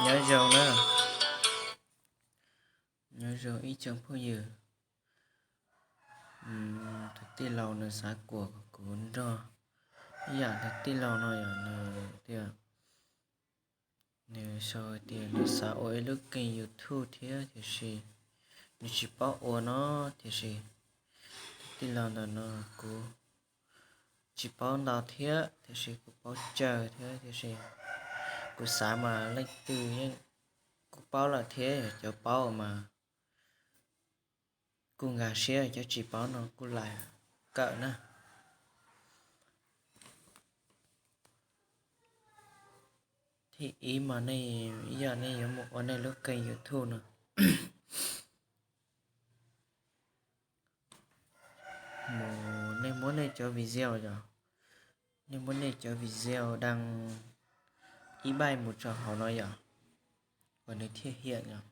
Nyob zoo na, nyob zoo ib tsoom phooj ywg. Tus tij laug nws xav kuas kuv nrog, ib yam tus tij laug no yog nws tias, nws sau tias nws xav ua ib lub kênh YouTube thiab tiam sis nws tsis paub ua no, tiam sis tus tij laug ntawm no kuv tsis paub ntau thiab tiam sis kuv paub tsawg thiab tiam sis kuv xav mas leej twg yeej kuj paub lawm thiab, yog cov paub mas kuj nkag siab, cov tsis paub no kuj lam kawm na. Thib ib mas nej, ib yam nej yuav mus ua nej lub kênh YouTube no, mus nej muab nej cov video yom, nej muab nej cov video đăng ib baij mus rau hauv no yom, uas nws thiaj hiam yom.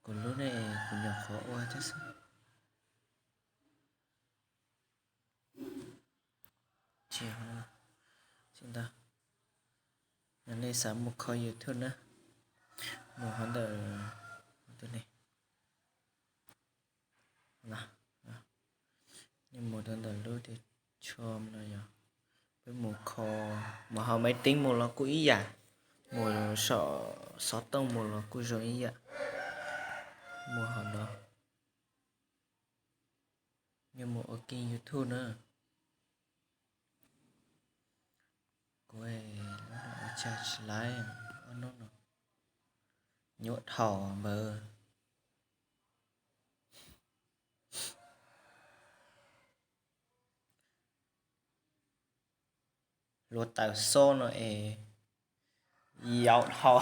Kuv lub ne, kuv nyuam qhuav ua thiab xwb. Tsis ntau, nej xav mus kho YouTube na, mus hov ntawm, nej mus rau ntawm lub tias Chrome no yog, peb mus kho, mus hauv máy tính mus los kuj ib yam, mus saum xov tooj mus los kuj zoo ib yam. Mus hauv no, yuav mus ua kênh YouTube na. Kuv ua tsis laib, ob hnub no nyuaj dhau npawg. Hluav taws xo no es yau dhau.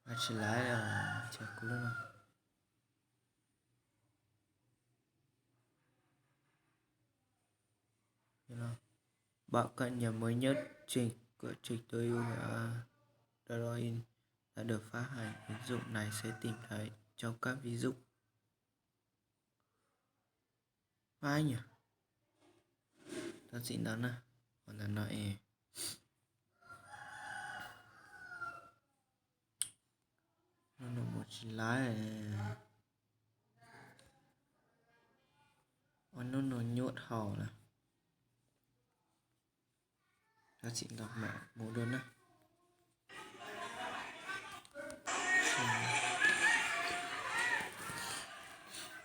Ua tsis laib, kuv lub no, Bạn cập nhật mới nhất trên của trình tôi Doraemon đã được phát hành. Ứng dụng này sẽ tìm thấy trong các ví dụ. Pai nyuag tau txim ntawd na, ua ntawm no es, no mus tsis laib, ua hnub no nyuaj dhau lawm. Tau txim ntawd mam mus dua na.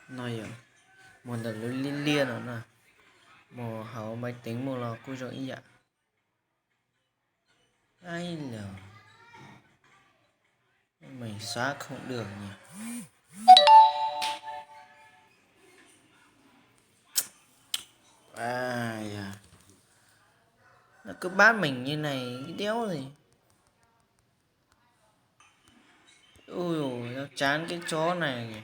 No yog mus ntawm lub liaj liaj no na, mus hauv máy tính mus los kuj zoo ib yam. Ai lawm, mình xóa không được nhỉ. Ai da, nó cứ bám mình như này cái đéo gì. Ui dồi, tao chán cái chó này nhỉ.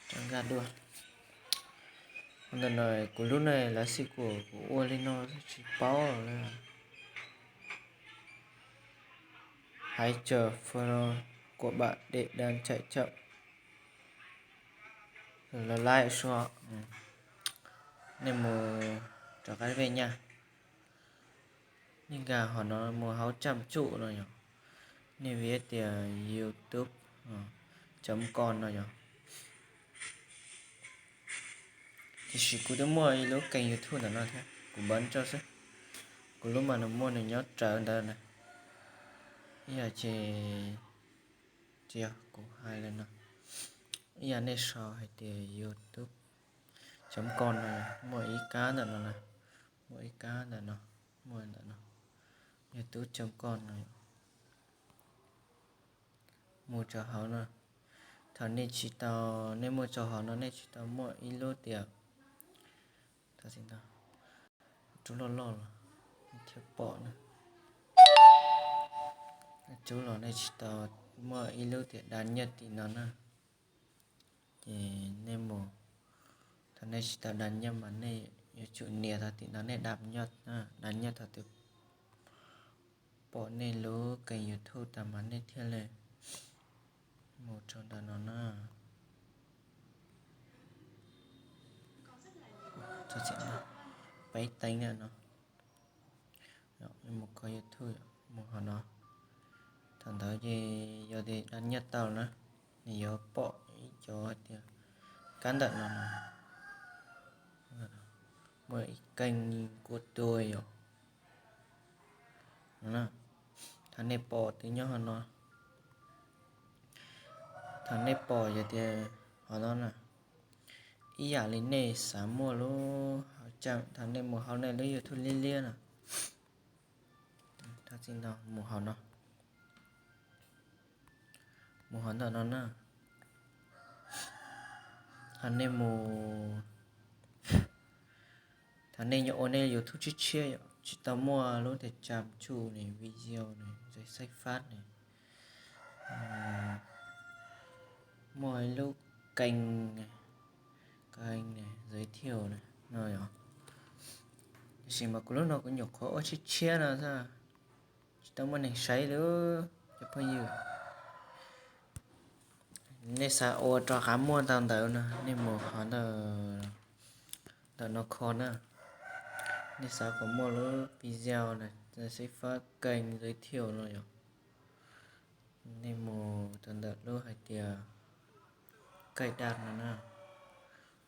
Cov nkag dua. Ntawm no kuv lub ne lawv xij kuas kuv ua li no tsis paub lawm. Hãy chờ follow của bạn để đang chạy chậm. Lawv laib suab. Nej mus rov qab vej nyaj. Nej nkag hov no mus hauv tsam tsuj no yog, nej vij tias youtube chấm com no yog. Tiam sis kuv twb muaj ib lub kênh youtube ntawm no thiab, kuv npaj rau xwb. Kuv lub mas nws muaj nws nyob rawv ntawd na. Ib yam ces, tsis yog kuv hais li no, ib yam nej sau hais tias youtube chấm com no, muaj ib kab ntawm no na, muaj ib kab ntawm no, muaj ntawm no, youtube chấm com no. Mus rau hauv no, thaum nej tsis tau, nej mus rau hauv no nej tsis tau muaj ib lub tias, rub loj loj los nej thiaj pom na. Rub los nej tsis tau muaj ib lub tias đăng nhập tim no na. Ces nej mus, thaum nej tsis tau đăng nhập mas nej yuav tsum nias tau tim no, nej đăng nhập, đăng nhập thaum twg pom nej lub kênh youtube tas mas nej thiaj li mus rau ntawm no na. Peb teev no, mus kho YouTube, mus hauv no. Thaum ntawd ces yog tias da nyiaj tau na, nws yuav pom ib cov hais tias kab ntawm no no, muaj ib keeg kuv tua yom. Thaum nej pom tus nyob hauv no, thaum nej pom yog tias hauv no na, ib yam li nej xav muaj lub hauv cam, thaum nej mus hauv nej lub YouTube liab liab na, mus hauv no, mus hauv ntawm no na, thaum nej mus, thaum nej nyob ua nej YouTube tshiab tshiab yom, tsis tau muaj lub tias cam tsuj ne, video ne, xaib fab ne, muaj ib lub keeg, keeg ne, giới thiệu ne no yom. Tiam sis mas kuv lub no kuv nyuam qhuav ua tshiab tshiab no xwb, tsis tau muaj neeg saib li cov phooj ywg. Nej xav ua rov qab muaj tau ntawd no, nej mus hauv ntawm no kho na. Nej xav kom muaj lub video na, xaib fab keeg giới thiệu no yom. Nej mus rau ntawm lub hais tias cài đặt no na,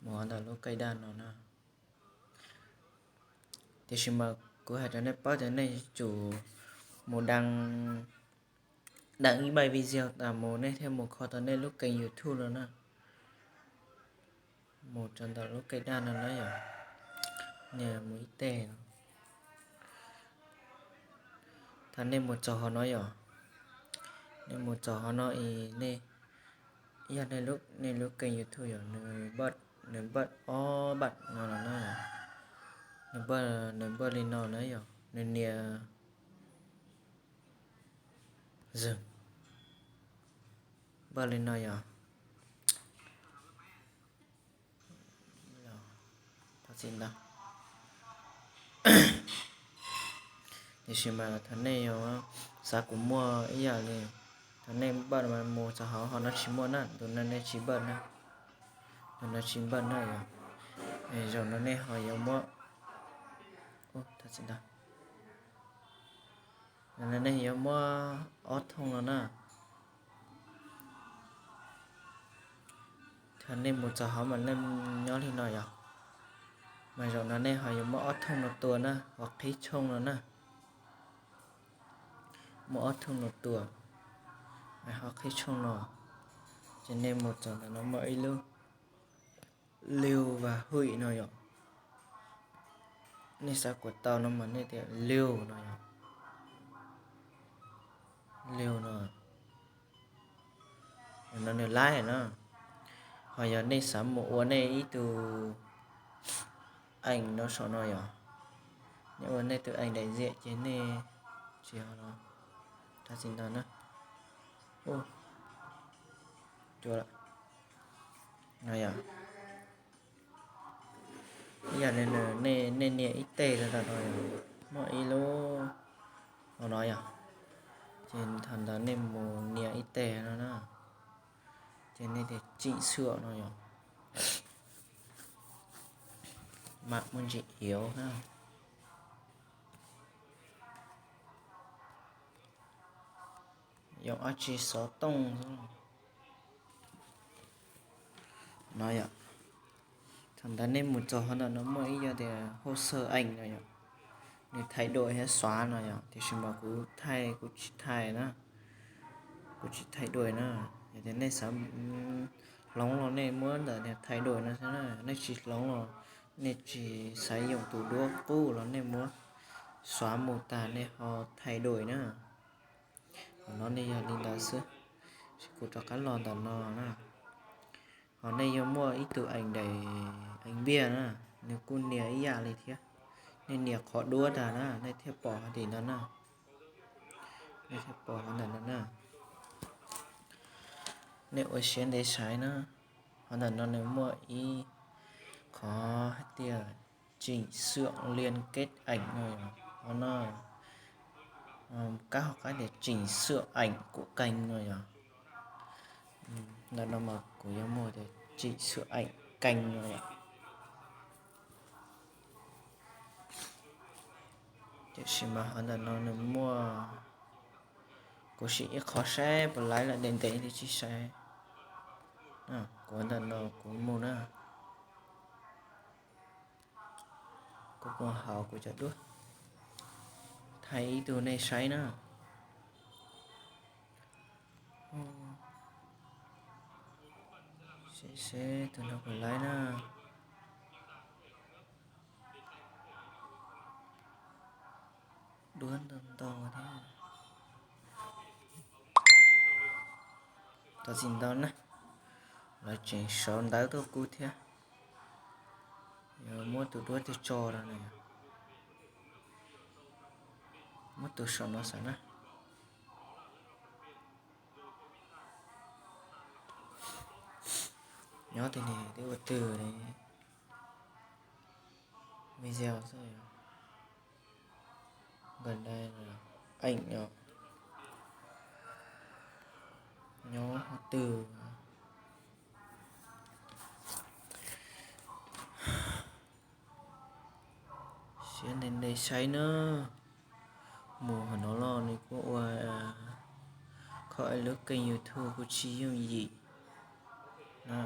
mus hauv ntawm lub cài đặt no na. Tiam sis mas kuv hais rau nej paub tias nej yuav tsum mus đăng, đăng ib npaij video tas mus nej thiaj mus kho tau nej lub kênh YouTube no na. Mus rau ntawm lub cài đặt no na yom, nej mus ib teg no. Thaum nej mus txog hauv no yom, nej mus txog hauv no es nej, yog nej lub, nej lub kênh YouTube yom, nws npaj, nws npaj ob npaj no no na, nws npaj, nws npaj li no na yom, nws nias, npaj li no yom. Tiam sis mas thaum nej yuav xav kom muaj ib yam li, thaum nej npaj mas mus txog hauv no tsis muaj na, tus no nej tsis npaj na, tus no tsis npaj na yom. Zaum no nej ho yuav muab, zaum no nej yuav muab ob thooj no na. Thaum nej mus txog hauv mas nej nyob li no yom, mas zaum no nej ho yuav muab ob thooj no tua na, ho qhib tshooj no na. Muab ob thooj no tua, ho qhib tshooj no, ces nej mus txog ntawm no muaj ib lub lưu và hủy no yom. Nej xav kom tau no mas nej tias lưu no yom. Lưu no, no nws laib na. Ho yog nej xav mus ua nej ib tug ảnh no saum no yom, nej ua nej tus ảnh đại diện ces nej tsis ho no, tsis ntau na. Ua, cua lawm. No yom, ib yam li nej nias ib teg rau ntawm no, muaj ib lub hauv no yom, ces thaum ntawd nej mus nias ib teg no na, ces nej tias chỉnh sửa no yom, mã muaj ntsis yếu na. Yog dab tsi xov tooj no yom. Thaum ntawd nej mus txog hauv ntawm no muaj ib yam tias hồ sơ ảnh no yom, nws thay đổi thiab xóa no yom, tiam sis mas kuv thaij, kuv tsis thaij na, kuv tsis thay đổi na. Yog tias nej xav hloov los nej muab ntawm niag thay đổi no xwb na, nej tsis hloov los nej tsis xav用tus duab qub los nej muab xóa mus tag nej ho thay đổi na. Qhov no nej yog li ntawd xwb, kuv rov qab los ntawm no na. Ho nej yuav muaj ib tug ảnh đại, ảnh viên na, nws kuj nias ib yam li thiab. Nej nias qhov duab tag na nej thiaj pom hauv tim ntawd na. Nej thiaj pom hauv ntawm no na. Nej ua siab ntev saib na. Hauv ntawm no nws muaj ib qhov hais tias chỉnh sửa liên kết ảnh no yom, qhov no kab hauv qab tias chỉnh sửa ảnh của kênh no yom. Ntawm no mas kuv yuav muaj tias chỉnh sửa ảnh kênh no yom. Tiam sis mas qhov ntawm no nws muaj, kuv sim ib qho saib puas laib lawm, ntev ntev li tsis saib. Kuv ntawm no kuv mus na, kuv mus hauv kuv cov duab, thaij ib tug nej saib na. Seb seb tus no puas laib na. Duab ntau ntau thiab. Tam sim ntawd na, lawv tseem sau ntawv tuaj kuv thiab. Yog muab tus duab twg tso rau na, muab tus saum no xav na. Nyob twg ne, twb ua twg ne? Video xwb. Npawg dai, eem os, nyob qhov twg? Siab ntev ntev saib na. Mus qhov no los nws kuj ua, kho lub kênh YouTube kuj tsis yooj yim na.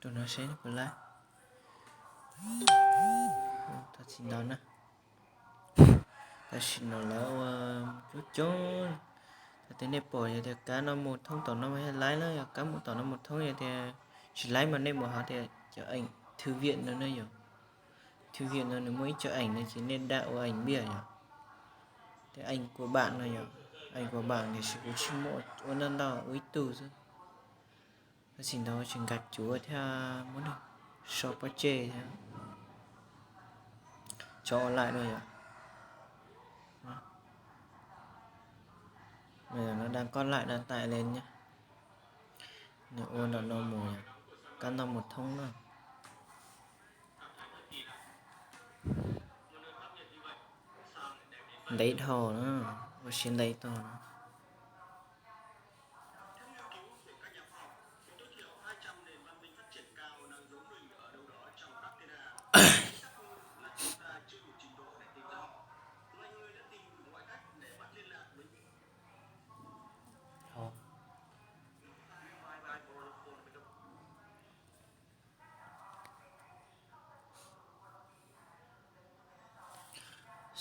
Tus no seb puas laib. Tam sim ntawd na, tam sim no lawv ua coob coob. Thaum twg nej pom yog tias kab no mus thoob tom no mas laib na, yog kab mus tom no mus thoob, yog tias tsis laib mas nej mus hauv tias cov eem thư viện no na yom. Thư viện no nws muaj ib co eem no ces nej dam ua eem npiaj yom. Tias eem của bạn no yom, eem của bạn tiam sis kuv tsis muaj ua ntau ntau, ua ib tug xwb. Tam sim ntawd tseem nkag cuav thiab, muab nws so pov tseg thiab. Tso online no yom. Nws đang có lại đang tải lên nhé. Nws ua nram no mus, kab ntau mus thoob na. Ntev dhau na, ua siab ntev tau na.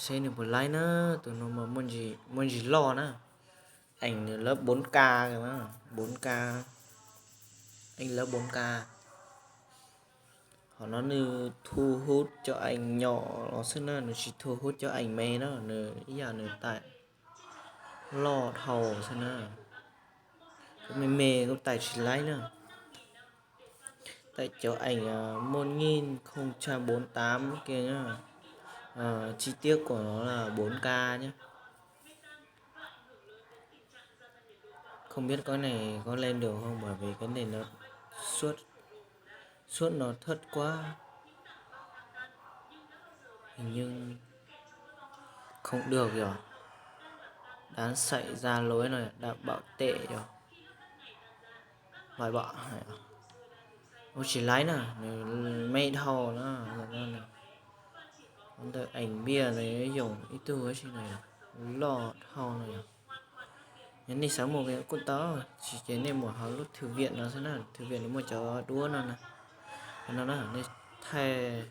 Seb nws puas laib na, tus no mas muaj ntsis loj na. Eem nws lab bốn K, bốn K, eem lab bốn K. Qhov no nws thu hút cov eem nyom los xwb na, nws tsis thu hút cov eem me na, nws ib yam nws taim loj dhau xwb na. Cov me me kuj taim tsis laib na. Taim cov eem một nghìn không trăm bốn mươi tám kiag na. Chi tiết của nó là bốn K nhé. Không biết có này có lên được không, bởi vì cái này nó suốt, suốt nó thất quá. Hình như không được rồi. Đã xảy ra lỗi rồi, đã bảo tệ rồi. Loại bỏ. Ua tsis laib na, nws me dhau na. Ntawm eem npiaj no yuav yoom ib tug si no, loj dhau no yom. Yog nej xav mus kuj tau, tsis ces nej mus hauv lub thư viện no xwb na, thư viện no muaj cov duab no na. No na, nej thaij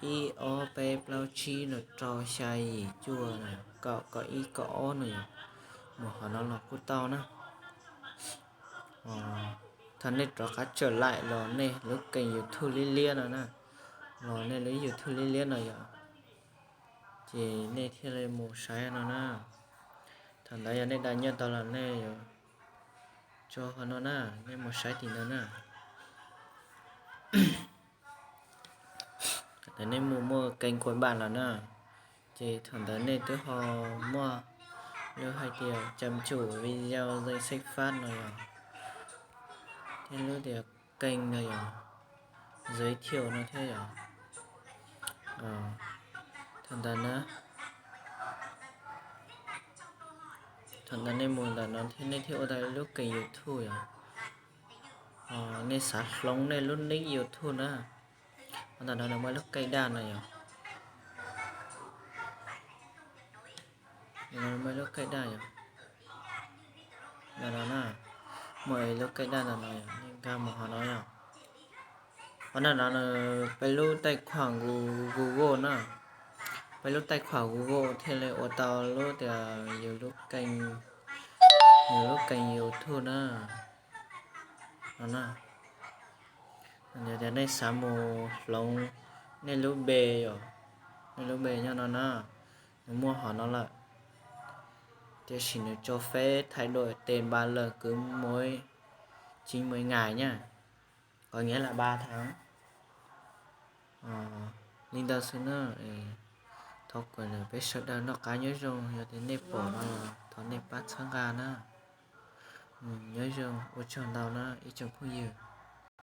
ib ob peb plaub tsib no rau xya yim cuaj no, kaum kaum ib kaum ob no yom. Mus qhov no los kuj tau na. Thaum nej rov qab tsawm laim los nej lub kênh YouTube liab liab no na, los nej lub YouTube liab liab no yom, ces nej thiaj li mus saib no na. Thaum ntawd yog nej đăng nhập tau los nej yuav tso qhov no na, nej mus saib tim ntawd na. Thaum nej mus muaj kênh của bạn lawm na, ces thaum ntawd nej twb ho muaj lub hais tias chăm chủ video danh sách phát no yom, thiab lub tias kênh no yom, giới thiệu no thiab yom. Thaum ntawd na, Thaum ntawd nej mus ntawm no thiab nej thiaj ua tau lub kênh YouTube yom. Nej xav hloov nej lub nick YouTube na, ua ntawm no nws muaj lub kênh daj no yom. Muaj lub kênh daj yom. Ntawm no na, muaj lub kênh daj ntawm no yom, nej nkag mus hauv no yom. Ua ntawm no nws peb lub taij khuam Google na, peb lub taij khuam Google thiaj li ua tau lub tias yus lub kênh, yus lub kênh YouTube na. No na, yog tias nej xav mus hloov nej lub npe yom, nej lub npe nyob no na, nws muaj hauv no lawm. Tiam sis nws cho phép thay đổi tên ba lần cứ mỗi chín mươi ngày nha, có nghĩa là ba tháng. Li ntawd xwb na. Thov kom peb sawv daws noj qab nyob zoo, yog tias nej pom no thov nej pab txhawb nqa na. Nyob zoo, ua tsaug ntau na ib tsoom phooj ywg.